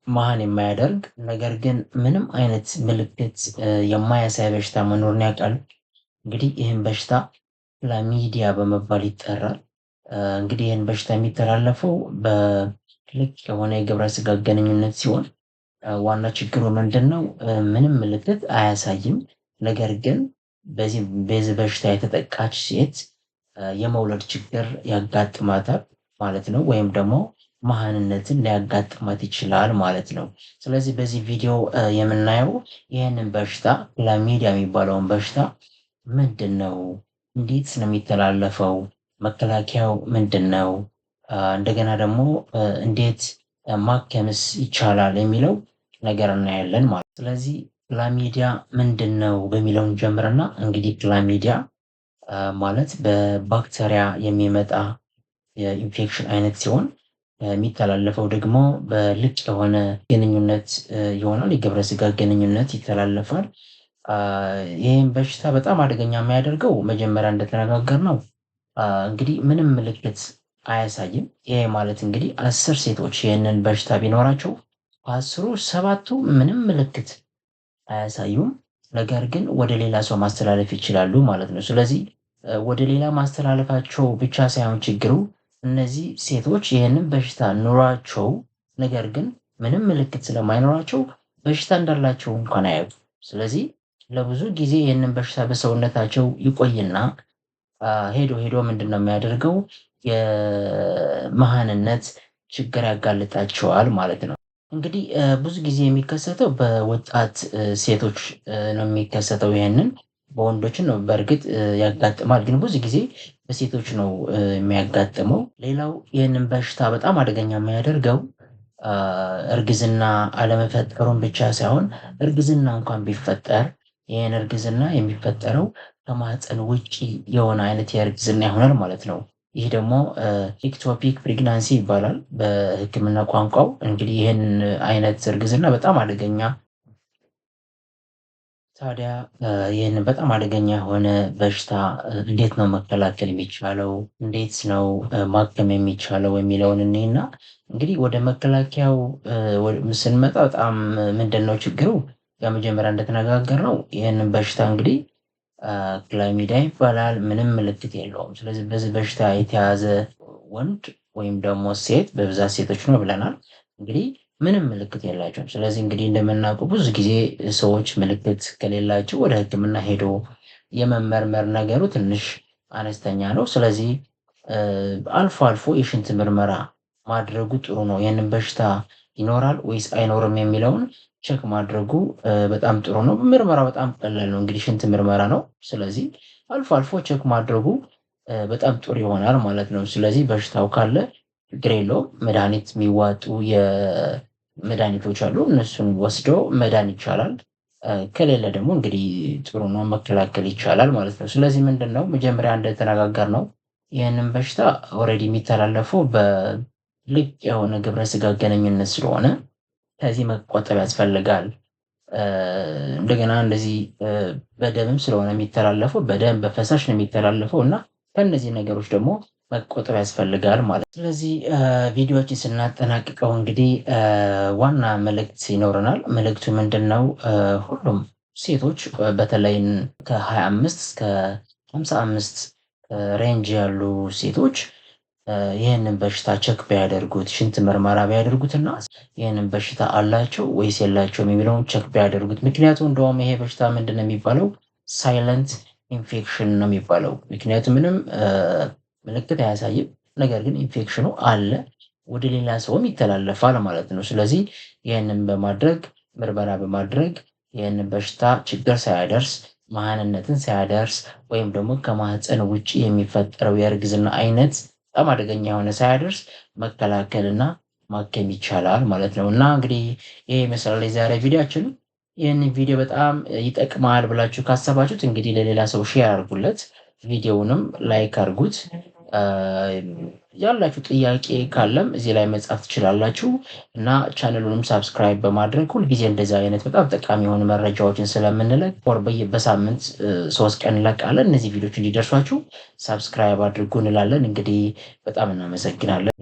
መሃን የማያደርግ ነገር ግን ምንም አይነት ምልክት የማያሳይ በሽታ መኖሩን ያውቃሉ? እንግዲህ ይህን በሽታ ክላሚዲያ በመባል ይጠራል። እንግዲህ ይህን በሽታ የሚተላለፈው በልቅ የሆነ የግብረ ስጋ ግንኙነት ሲሆን ዋና ችግሩ ምንድን ነው? ምንም ምልክት አያሳይም። ነገር ግን በዚህ በሽታ የተጠቃች ሴት የመውለድ ችግር ያጋጥማታል ማለት ነው። ወይም ደግሞ መሃንነትን ሊያጋጥማት ይችላል ማለት ነው። ስለዚህ በዚህ ቪዲዮ የምናየው ይህንን በሽታ ክላሚዲያ የሚባለውን በሽታ ምንድን ነው? እንዴት ነው የሚተላለፈው? መከላከያው ምንድን ነው? እንደገና ደግሞ እንዴት ማከምስ ይቻላል የሚለው ነገር እናያለን ማለት ነው። ስለዚህ ክላሚዲያ ምንድን ነው በሚለው እንጀምርና እንግዲህ ክላሚዲያ ማለት በባክቴሪያ የሚመጣ የኢንፌክሽን አይነት ሲሆን የሚተላለፈው ደግሞ በልቅ የሆነ ግንኙነት ይሆናል። የግብረ ስጋ ግንኙነት ይተላለፋል። ይህም በሽታ በጣም አደገኛ የሚያደርገው መጀመሪያ እንደተነጋገርነው እንግዲህ ምንም ምልክት አያሳይም። ይሄ ማለት እንግዲህ 10 ሴቶች ይህንን በሽታ ቢኖራቸው ከ10ሩ 7ቱ ምንም ምልክት አያሳዩም። ነገር ግን ወደ ሌላ ሰው ማስተላለፍ ይችላሉ ማለት ነው። ስለዚህ ወደ ሌላ ማስተላለፋቸው ብቻ ሳይሆን ችግሩ እነዚህ ሴቶች ይህንን በሽታ ኑሯቸው ነገር ግን ምንም ምልክት ስለማይኖራቸው በሽታ እንዳላቸው እንኳን አያውቁም። ስለዚህ ለብዙ ጊዜ ይህንን በሽታ በሰውነታቸው ይቆይና ሄዶ ሄዶ ምንድነው የሚያደርገው የመሃንነት ችግር ያጋልጣቸዋል ማለት ነው። እንግዲህ ብዙ ጊዜ የሚከሰተው በወጣት ሴቶች ነው የሚከሰተው። ይህንን በወንዶችን ነው በእርግጥ ያጋጥማል፣ ግን ብዙ ጊዜ በሴቶች ነው የሚያጋጥመው። ሌላው ይህንን በሽታ በጣም አደገኛ የሚያደርገው እርግዝና አለመፈጠሩን ብቻ ሳይሆን እርግዝና እንኳን ቢፈጠር ይህን እርግዝና የሚፈጠረው ከማህፀን ውጪ የሆነ አይነት የእርግዝና ይሆናል ማለት ነው። ይህ ደግሞ ectopic pregnancy ይባላል በሕክምና ቋንቋው። እንግዲህ ይህን አይነት እርግዝና በጣም አደገኛ ታዲያ ይህን በጣም አደገኛ የሆነ በሽታ እንዴት ነው መከላከል የሚቻለው? እንዴት ነው ማከም የሚቻለው? የሚለውን እኔና እንግዲህ ወደ መከላከያው ስንመጣ በጣም ምንድን ነው ችግሩ? በመጀመሪያ እንደተነጋገርነው ይህንን በሽታ እንግዲህ ክላሚዲያ ይባላል። ምንም ምልክት የለውም። ስለዚህ በዚህ በሽታ የተያዘ ወንድ ወይም ደግሞ ሴት፣ በብዛት ሴቶች ነው ብለናል፣ እንግዲህ ምንም ምልክት የላቸውም። ስለዚህ እንግዲህ እንደምናውቀው ብዙ ጊዜ ሰዎች ምልክት ከሌላቸው ወደ ሕክምና ሄዶ የመመርመር ነገሩ ትንሽ አነስተኛ ነው። ስለዚህ አልፎ አልፎ የሽንት ምርመራ ማድረጉ ጥሩ ነው። ይህንን በሽታ ይኖራል ወይስ አይኖርም የሚለውን check ማድረጉ በጣም ጥሩ ነው። ምርመራ በጣም ቀላል ነው። እንግዲህ ሽንት ምርመራ ነው። ስለዚህ አልፎ አልፎ check ማድረጉ በጣም ጥሩ ይሆናል ማለት ነው። ስለዚህ በሽታው ካለ ችግር የለውም። መድኃኒት የሚዋጡ የመድኃኒቶች አሉ። እነሱን ወስዶ መዳን ይቻላል። ከሌለ ደግሞ እንግዲህ ጥሩ ነው፣ መከላከል ይቻላል ማለት ነው። ስለዚህ ምንድን ነው መጀመሪያ እንደተነጋገርነው ይህንን በሽታ already የሚተላለፈው በልቅ የሆነ ግብረ ስጋ ግንኙነት ስለሆነ ከዚህ መቆጠብ ያስፈልጋል። እንደገና እንደዚህ በደምም ስለሆነ የሚተላለፈው በደም በፈሳሽ ነው የሚተላለፈው እና ከእነዚህ ነገሮች ደግሞ መቆጠብ ያስፈልጋል ማለት ነው። ስለዚህ ቪዲዮዎችን ስናጠናቅቀው እንግዲህ ዋና መልእክት ይኖረናል። መልእክቱ ምንድን ነው? ሁሉም ሴቶች በተለይ ከ25 እስከ 55 range ያሉ ሴቶች ይህንን በሽታ check ቢያደርጉት፣ ሽንት ምርመራ ቢያደርጉትና ይህንን በሽታ አላቸው ወይስ የላቸውም የሚለውን check ቢያደርጉት። ምክንያቱም እንደውም ይሄ በሽታ ምንድን ነው የሚባለው silent infection ነው የሚባለው። ምክንያቱም ምንም ምልክት አያሳይም፣ ነገር ግን ኢንፌክሽኑ አለ፣ ወደ ሌላ ሰውም ይተላለፋል ማለት ነው። ስለዚህ ይህንን በማድረግ ምርመራ በማድረግ ይህንን በሽታ ችግር ሳያደርስ፣ መሃንነትን ሳያደርስ ወይም ደግሞ ከማህፀን ውጭ የሚፈጠረው የእርግዝና አይነት በጣም አደገኛ የሆነ ሳያደርስ መከላከልና ማከም ይቻላል ማለት ነው። እና እንግዲህ ይሄ ይመስላል የዛሬ ቪዲዮአችን። ይህንን ቪዲዮ በጣም ይጠቅማል ብላችሁ ካሰባችሁት እንግዲህ ለሌላ ሰው share አድርጉለት፣ ቪዲዮውንም like አድርጉት። ያላችሁ ጥያቄ ካለም እዚህ ላይ መጻፍ ትችላላችሁ እና ቻነሉንም subscribe በማድረግ ሁልጊዜ እንደዚህ አይነት በጣም ጠቃሚ የሆኑ መረጃዎችን ስለምንለቅ በሳምንት 3 ቀን እንለቃለን። እነዚህ ቪዲዮዎች እንዲደርሷችሁ subscribe አድርጉ እንላለን። እንግዲህ በጣም እናመሰግናለን።